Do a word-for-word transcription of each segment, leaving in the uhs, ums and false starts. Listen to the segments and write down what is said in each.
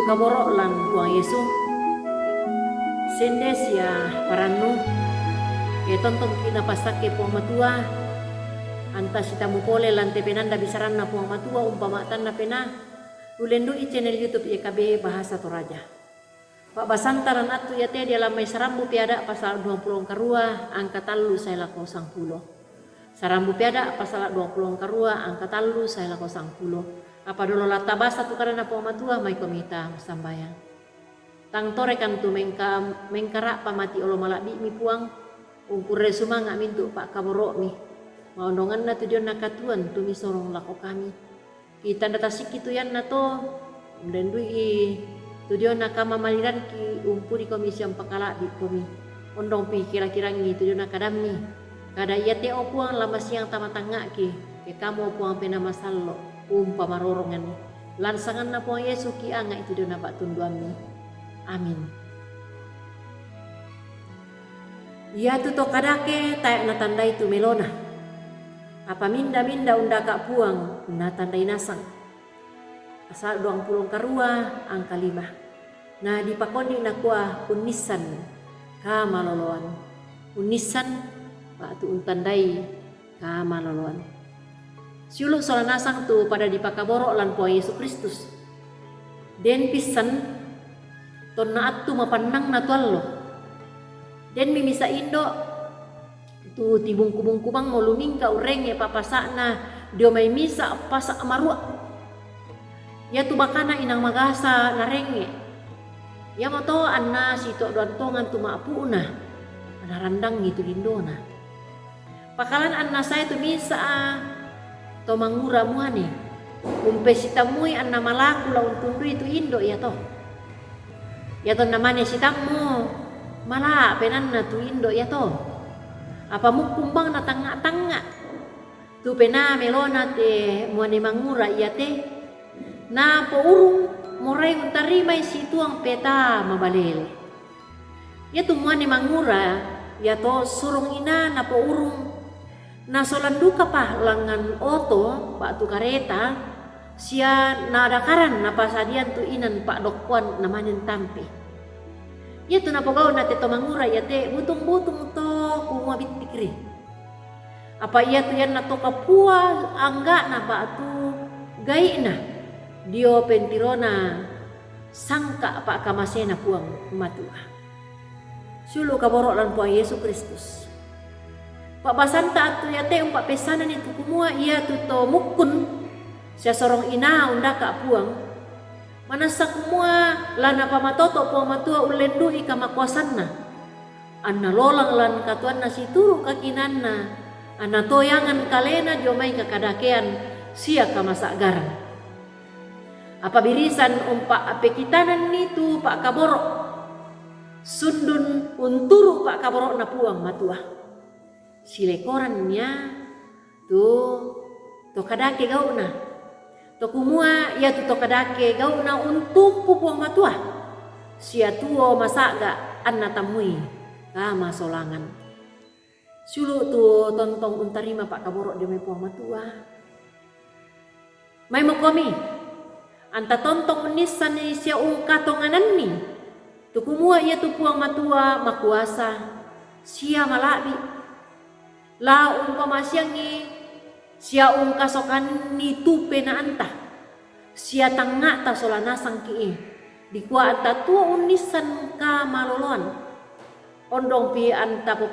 Kaboro' lan Puang Yesu. Sende sia parannu, e tontongki' napasakke Puang Matua, anta sitammu pole lan te penanda bisaranna Puang Matua umpama'tanna penaa, ulendu'i channel YouTube Y K B Bahasa Toraja. Pa'basanta lan attu iate diala mai Sarambu Peada' pasala duangpulo karua angka tallu sae lako sangpulo. Sarambu Peada' pasala duangpulo karua angka tallu sae lako sangpulo. Apa dolo la tabasa tu kadanna Puang Matua, maikomi ta massambayang. Tang torekan tu mengka-, mengkara'pa mati olo mala'bi'mi Puang, ungkurre sumanga' mintu' pa'kaboro'mi. Maondonganna tu dionna katuoan tu misorong lako kami. Kitanda tasikki tu iannato, undendu'i tu diona kamamaliranki umpudikomi sia umpakala'bi'komi. Ondongpi kira-kirangi tu diona kadammi. Kada iate, o Puang, la masiang tama tangnga'ki, ke kamu, o Puang, Penaa Masallo', umpamarorongani. Lan sanganna Puang Yesu kianga'i tu diona pa'tunduammi. Amin. Iatu to kadake tae' natandai tu melona. Apa minda-minda undaka' Puang natandai nasang. Pasala duangpulo karua angka lima. Na dipakonni nakua unnissan kamaloloan. Unnissan ba'tu untandai kamaloloan. Siulu' sola nasang tu pada dipakaboro' lan Puang Yesu Kristus. Den pissan tonna attu mapannangna tu allo. Denmi misa' indo' tu tibungku-bungku bangmo lumingka urrengnge pa'pasa'na dio mai misa' pasa' marua'. Iatu bakana inang magasa narengnge'. Iamoto anna sito'doan tongan tu ma'pu'na, narandangngi tu lindona. Pakalan anna sae tu misa' to mangura muane, umpesitammui anna malaku la untundui tu indo' iato. Iatonna mane sitammu, malaa' penaanna tu indo' iato. Apa mukkung bang natangnga'-tangnga' tu penaa melona te muane mangura iate, napourung morai untarimai situang peta mabalele. Iatu muane mangura iato surong inaa napourung, nasolan dukapa langngan oto ba'tu kareta, sia nadakaran napasadian tu inan pa'dokkoan namane untampe. Iatu napogau'na te to mangura iate butung-butung to kumua bittikri. Apa iatu ianna to kapua angga'na ba'tu gai'na dio pentirona sangka' pa'kamasena Puang Matua. Siulu' kaboro' lan Puang Yesu Kristus. Pa'basanta attu iate umpa'peissananni tu kumua iatu to mukkun sia sorong inaa undaka' Puang, manassa kumua la Napamatoto' Puang Matua ullendu'i kamakuasanna, anna lolang lan katuoanna situru' kakinaanna, anna toyangan kalena dio mai kakadakean sia kamasa'garan. Apa birisan umpa'pekitananni tu pa'kaboro', sundun unturu' pa'kaboro'na Puang Matua. Silekorannia tu to kadake gau'na, to kumua iatu to kadake gau'na untumpu Puang Matua, sia tuo masa'ga' anna tammui kamasolangan. Siulu' tu tontong untarima pa'kaboro' dio mai Puang Matua. Maimokomi, anta tontong unnissanni sia ungkatongananni, tu kumua iatu Puang Matua makuasa sia mala'bi', la umpamasiangi sia ungkasokanni tu penaanta sia tangnga'ta sola nasangki'i, dikua anta tuo unnissan kamaloloan. Ondongpi anta po-,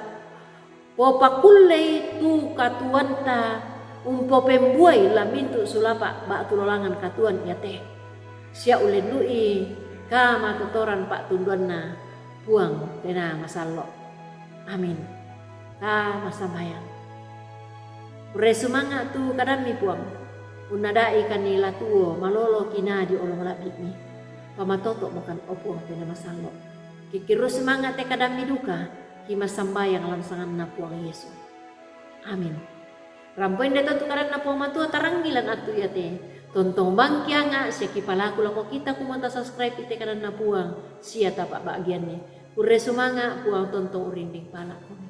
popakullei tu katuoanta umpopembuai lan mintu' sulapa' ba'tu lolangan katuoan iate, sia ullendu'i kamatotoran pa'tunduanna Puang Penaa Masallo'. Amin. Ta massambayang. Kurre sumanga' tu kadammi Puang, unnada'ikanni la tuo malolo kinaa dio olo mala'bi'mi. Pamatoto'mokan, o Puang Penaa Masallo'. Kikkirru sumanga' te kadammi duka, kimassambayang lan sanganna Puang Yesu. Amin. Rampoinde to tu kadanna Puang Matua tarangi lan attu iate. Tontong bang kianga' sia kipalaku lako kita kumua tasubscribe i te kadanna Puang sia tapa'ba'gianni. Kurre sumanga', Puang tontong urinding pala'komi.